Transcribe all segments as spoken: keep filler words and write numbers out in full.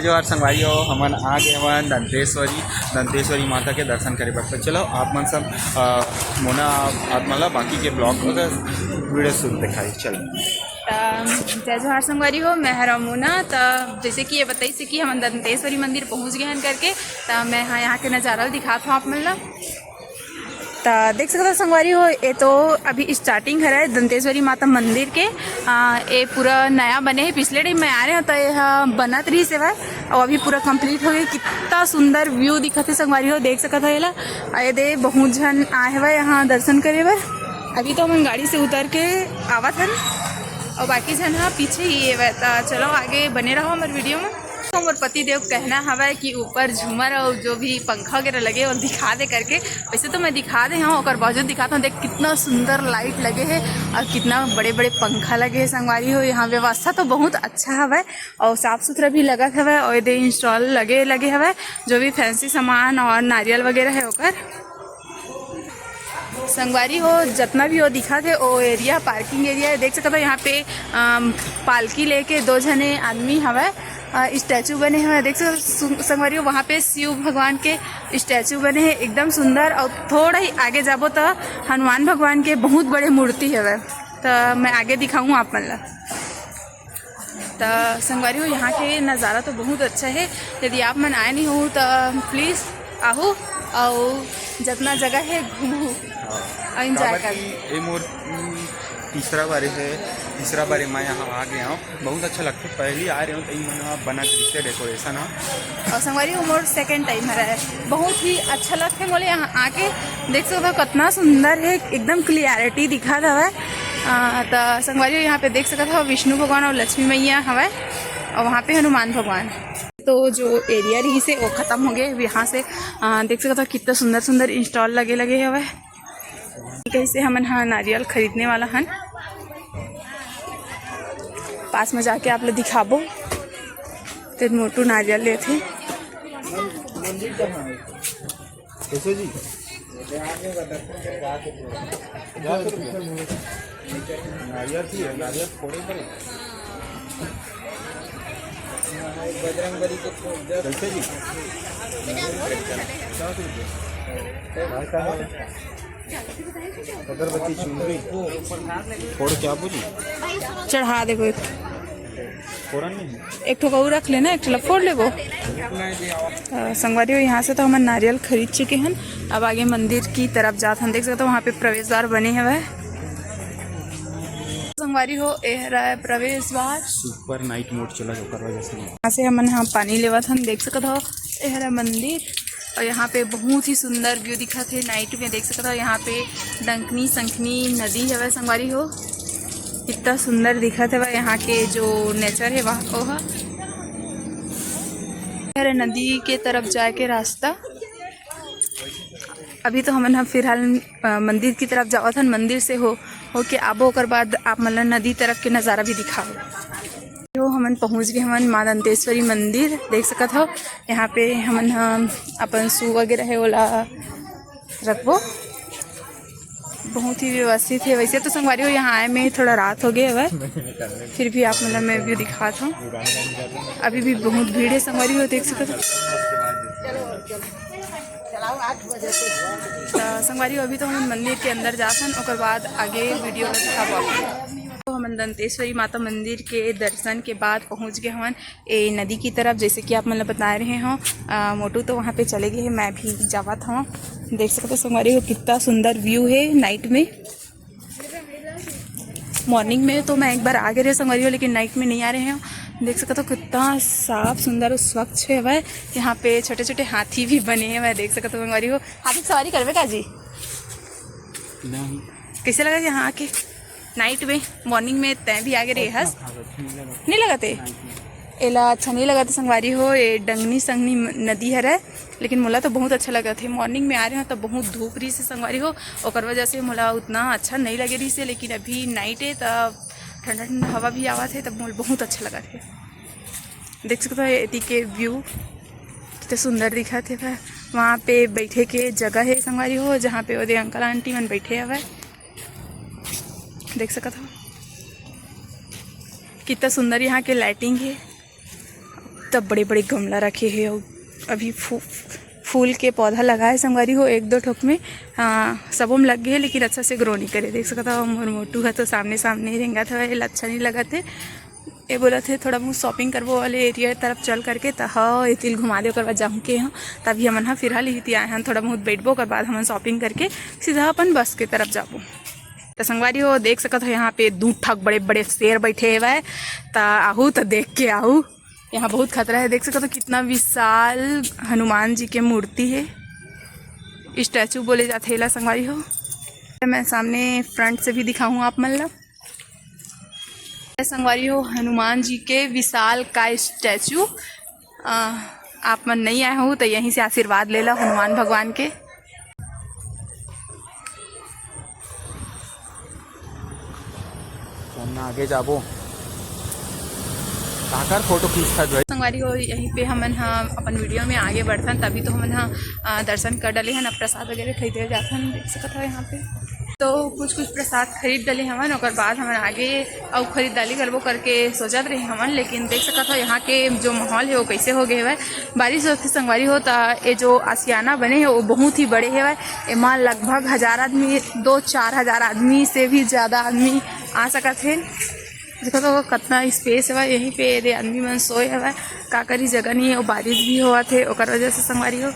जोहार संगवारी हो, हमन आ गे हवन दंतेश्वरी, दंतेश्वरी माता के दर्शन करे बर। तो चलो आप मन सब, अ, मोना आप मन ला बाकी के ब्लॉग अगर वीडियो शुरू दिखाई। चलो। त जय जोहार संगवारी हो, मैं हरा मोना। त जैसे कि ये बताइस कि हमन दंतेश्वरी मंदिर पहुंच गे हन करके, त मैं हा यहाँ के नजारा ल दिखात हूँ आप मन ला। त देख सकत हो संगवारी हो, ये तो अभी स्टार्टिंग हरे दंतेश्वरी माता मंदिर के। आ, ये पूरा नया बने हे, पिछले टाइम मैं आ रहे हूँ तो ये ह बनत रहिस हवय, और अभी पूरा कंप्लीट हो गए। कितना सुंदर व्यू दिखत हे संगवारी हो, देख सकत हो ये ला। और ये दे बहुत झन आए हवय यहाँ दर्शन करे बर। अभी तो हमन गाड़ी से उतर के आवत हन और बाकी झन ह पीछे ही हवय। त चलो आगे बने रहो हमर वीडियो में। हमर पति देव कहना हवय कि ऊपर झूमर और जो भी पंखा वगैरह लगे वो दिखा दे करके। वैसे तो मैं दिखा दे हूँ, ओकर बावजूद दिखाता हूँ। देख कितना सुंदर लाइट लगे है और कितना बड़े बड़े पंखा लगे है संगवारी हो। यहाँ व्यवस्था तो बहुत अच्छा हवय और साफ सुथरा भी लगत हवय और ये दे स्टॉल लगे लगे हवय, जो भी फैंसी सामान और नारियल वगैरह है ओकर। संगवारी हो, जितना भी वो दिखत हे, वो एरिया पार्किंग एरिया है। देख सकत हो यहाँ पे अम, पालकी लेके दो झने आदमी हवय, अ, स्टैचू बने हवय। देख सकत हो सु- संगवारी हो, वहाँ पे शिव भगवान के स्टैचू बने हैं एकदम सुंदर। और थोड़ा ही आगे जाबो तो हनुमान भगवान के बहुत बड़े मूर्ति हवय। तो मैं आगे दिखाऊँ आप मन ला। त संगवारी हो, यहाँ के नज़ारा तो बहुत अच्छा है। यदि आप मन आए नहीं हो तो प्लीज आहू, और जितना जगह है घूमू और एंजॉय काबर करू। कि ये मोर, उम, तीसरा बार है, तीसरा बार मैं यहाँ आ गया हूँ। बहुत अच्छा लगता है। पहली आ रहे हूँ तो ये मन बनत रहिसे डेकोरेशन ह। और संगवारी हो, मोर सेकंड टाइम हरा है, बहुत ही अच्छा लगता है मोले यहाँ आके। देख सकते हो कितना सुंदर है, एकदम क्लियरिटी दिखत हवय। अ, त संगवारी हो, यहाँ पे देख सकत हो विष्णु भगवान और लक्ष्मी मैया हवय और वहाँ पे हनुमान भगवान। तो जो एरिया रहिसे वो खत्म हो गए। अब यहाँ से, अ, देख सकत हो कितना सुंदर सुंदर स्टॉल लगे लगे हवय। कैसे हमन हा नारियल खरीदने वाला हन, पास में जाके आप लोग दिखाबो। तो मोटू नारियल लेथे। कैसे जी? पचास रुपये। नारियल थी है, नारियल फोड़े पड़े। बजरंग बली के फोड़ दे। कैसे जी? पचास रुपये। भाई साहब, अगरबत्ती चुनरी फोड़ के आबू जी। चढ़ा देबो एक। फोरन नहीं है। एक ठो अउ रख लेना, एक ठो ला फोड़ लेबो। अ, संगवारी हो, यहाँ से तो हमन नारियल खरीद चुके हन। अब आगे मंदिर की तरफ जात हन। देख सकते हो वहाँ पे प्रवेश द्वार बने हवय। संगवारी हो, ए हरा प्रवेश द्वार। सुपर नाइट मोड चला है, ओकर वजह से। यहाँ से हमन हा पानी लेवत हन, देख सकत हो ए हरा मंदिर। और यहाँ पे बहुत ही सुंदर व्यू दिखत हे नाइट में, देख सकत हो। यहाँ पे डंकनी संखनी नदी हवय संगवारी हो, कितना सुंदर दिखत हवय यहाँ के जो नेचर है वह, ओह। हरे नदी के तरफ जाए के रास्ता। अभी तो हमन ह फिलहाल, अ, मंदिर की तरफ जावत हन, मंदिर से हो होके आबो, ओकर बाद आप मन ल नदी तरफ के नज़ारा भी दिखाओ। तो हमन पहुँच गए हमन माँ दंतेश्वरी मंदिर, देख सकत हो। यहाँ पे हमन ह अपन शू वगैरह है ओला रखबो। बहुत ही व्यवस्थित है। वैसे तो संगवारी हो, यहाँ आए में थोड़ा रात हो गए हवय, फिर भी आप मन ल मैं व्यू दिखात हूँ। अभी भी बहुत भीड़ है संगवारी हो, देख सकत हो। त संगवारी हो, अभी तो हमन मंदिर के अंदर जात हन, ओकर बाद आगे वीडियो ला दिखाबो आप। तो हमन दंतेश्वरी माता मंदिर के दर्शन के बाद पहुंच गए हवन ए नदी की तरफ। जैसे कि आप मन ला बता रहे हो, अ, मोटू तो वहाँ पे चले गए हैं, मैं भी जावत हूँ। देख सकते हो संगवारी हो, कितना सुंदर व्यू है नाइट में। मॉर्निंग में तो मैं एक बार आ गए रहे संगवारी हो, लेकिन नाइट में नहीं आ रहे हैं। देख सकते हो कितना साफ सुंदर और स्वच्छ है वह। यहाँ पे छोटे छोटे हाथी भी बने हैं वह, देख सकते हो संगवारी हो। हाथी की सवारी करबे का जी? नहीं। कैसे लगा यहाँ आके? नाइट में, मॉर्निंग में तय भी आगे रहे हस। नहीं लगते? एला अच्छा नहीं लगते संगवारी हो, ये डंगनी संगनी म-, नदी हरे, लेकिन मोला तो बहुत अच्छा लगत हे। मॉर्निंग में आ रहे हो तो बहुत धूप रही से संगवारी हो, ओकर वजह से मोला उतना अच्छा नहीं लगे रही से, लेकिन अभी नाइट है तब ठंडा ठंडा हवा भी आवत है, तब मोला बहुत अच्छा लगत है। देख सकते हो एती के व्यू कितना सुंदर दिखत है। वहाँ पे बैठे के जगह है संगवारी हो, जहाँ पे ओदे अंकल आंटी मन बैठे हवे। देख सकत हो कितना सुंदर यहाँ के लाइटिंग है। तब बड़े-बड़े गमला रखे हे अउ अभी फू-, फूल के पौधा लगा हे संगवारी हो, एक दो ठोक में, हाँ, सबो में लग गे हे, लेकिन अच्छा से grow नहीं करे। देख सकत हव, मोर मोटू ह तो सामने-सामने ही रेंगत हवय, एला अच्छा नहीं लगत हे। ए बोलत हे, "थोड़ा बहुत shopping करबो वाले area तरफ चल करके, त ह, एती ल घुमा दे, ओकर बाद जाहूँ के ह।" तभी हमन ह फिलहाल इही ती आए हन, थोड़ा बहुत बैठबो, ओकर बाद हमन shopping करके सीधा अपन बस के तरफ जाबो। त संगवारी हो, देख सकत हो, यहाँ पे दू ठक बड़े-बड़े शेर बैठे हवय, त आहू त देख के आहू। यहाँ बहुत खतरा है। देख सकत हो, कितना विशाल हनुमान जी के मूर्ति है, statue बोले जाथे एला संगवारी हो। मैं सामने front से भी दिखाऊँ आप मन ला। संगवारी हो, हनुमान जी के विशाल काय statue। अ, आप मन नहीं आए हो तो यहीं से आशीर्वाद ले लो हनुमान भगवान के। हमन आगे जाबो। काकर फोटो खींचथस भाई? संगवारी हो, यहीं पे हमन ह अपन video में आगे बढ़थन, तभी तो हमन ह, अ, दर्शन कर डले हन। अब प्रसाद वगैरह खरीदे जाथन, देख सकत हो यहाँ पे। तो कुछ कुछ प्रसाद खरीद डले हमन, ओकर बाद हमन आगे अउ खरीदारी करबो करके सोचत रहे हमन, लेकिन देख सकत हो यहाँ के जो माहौल है वो कैसे हो गए हवय। बारिश होथे संगवारी हो, त ये जो आशियाना बने हे वो बहुत ही बड़े हवय। एमा लगभग हजार आदमी, दो चार हजार आदमी से भी ज्यादा आदमी आ सकत हे। देखो तो कतना space हवय, यहीं पे ये दे आदमी मन सोए हवय, का करी जगह नहीं है, वो बारिश भी होवत हे ओकर वजह से संगवारी हो।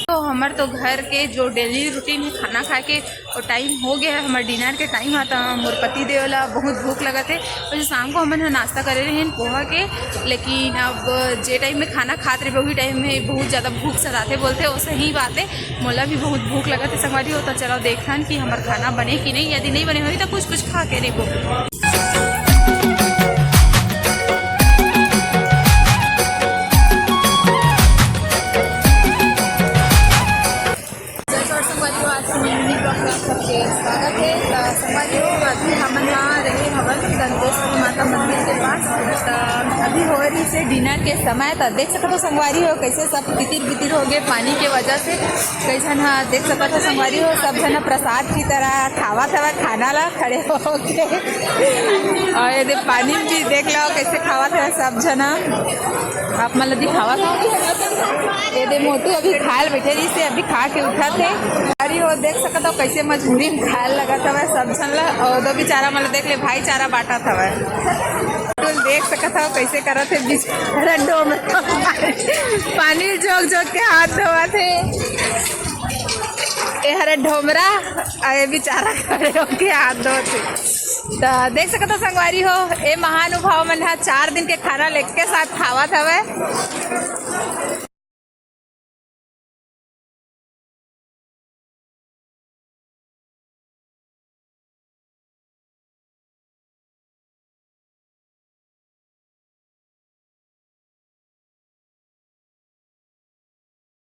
तो हमर तो घर के जो daily routine है खाना खाए के, वो time हो गया है, हमर dinner के time है, तो मोर पति देव ला बहुत भूख लगत है। वैसे शाम को हमन ह नाश्ता करे रहे पोहा के, लेकिन अब जे time में खाना खात रहे वही time में बहुत ज़्यादा भूख सताथे बोलथे, वो सही बात है। मोला भी बहुत भूख लगत है संगवारी हो, तो चलो देखथन कि हमर खाना बने कि नहीं, यदि नहीं बने होही तो कुछ कुछ खा के देखो। जय जोहार संगवारी हो, आज के mini vlog में आप सबके स्वागत है। त संगवारी हो, अभी हमन यहाँ रहे हवन दंतेश्वरी माता मंदिर के पास। त अभी हो रही से dinner के समय, त देख सकत हो संगवारी हो कैसे सब तितिर बितिर हो गए पानी के वजह से। कई झन ह देख सकत हो संगवारी हो, सब झन ह प्रसाद की तरह खावत हवय खाना ला खड़े होके। और ये दे पानी भी देख लो कैसे खावत हवय सब झन ह। आप मन ला दिखावत हव। ये दे मोटू अभी खाए ल बैठे रहिस हे, अभी खा के उठत हे। अरे वो देख सकत हो कैसे मजबूरी में खाए ल लगत हवय सब झन ला। और दो बेचारा मन ला देख ले, भाईचारा बांटत हवय। मोटू ल देख सकत हव कैसे करत हे बेचारा डोमरा। पानी झोंक झोंक के हाथ धोवत हे। ये हरे डोमरा, अउ ये बेचारा खड़े होके हाथ धोवत हे। त देख सकत हो संगवारी हो, ये महानुभाव मन ह चार दिन के खाना ल एके साथ खावत हवय।